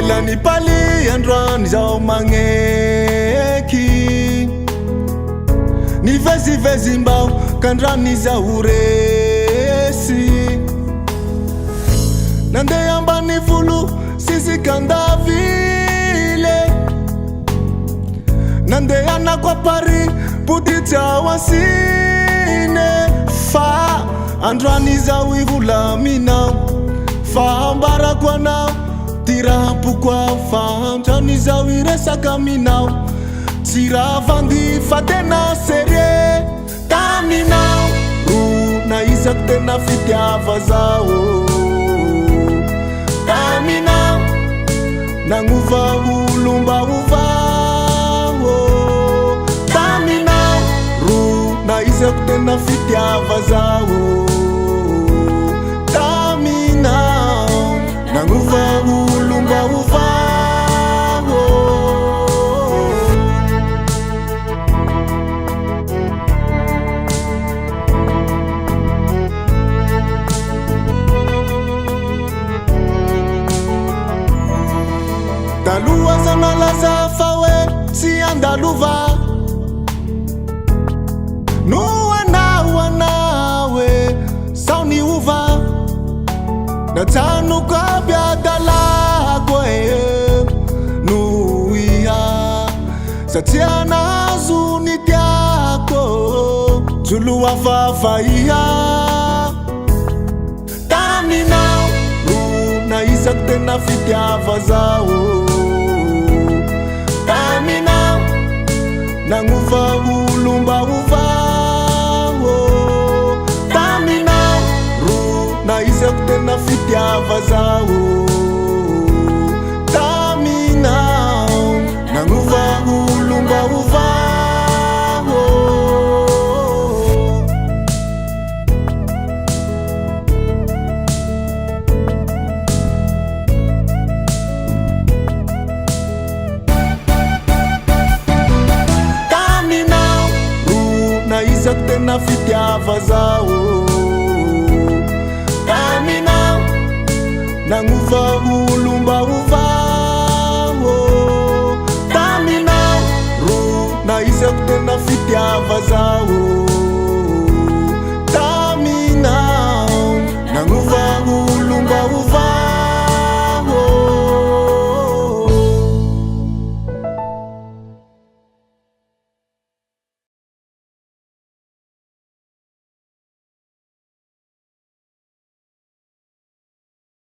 Mila nipaly androany zaho magneky. Nivezivezy mbao kandrany zaho resy. Nandeha ambanivolo sisikandavile. Nandehanako a Paris poditsy ao Asine. Fa androany zaho iholaminao. Fa ambarako anao ty raha am-poko ao. Fa androany zaho hiresaka aminao. Tsy raha vandy fa tena sérieux. Taminao ro nahisako tena fitiava zaho. Taminao nagnova olom-baovao. Taminao ro nahisako tena fitiava zaho. Taminao nagnova olom-baovao. Taloha aza nalaza fa hoe tsy andalova. No anao anao e, sao niova. Najanoko aby adalako e, noho iha. Satria nahazo ny tiako. Jolo hafahafa iha. Taminao ro nahisako tena fitiava zaho. Taminao nagnova olom-baovao. Taminao ro nahisako tena fitiava zaho. Taminao nagnova olom-baovao. Taminao ro nahisako tena fitiava zaho.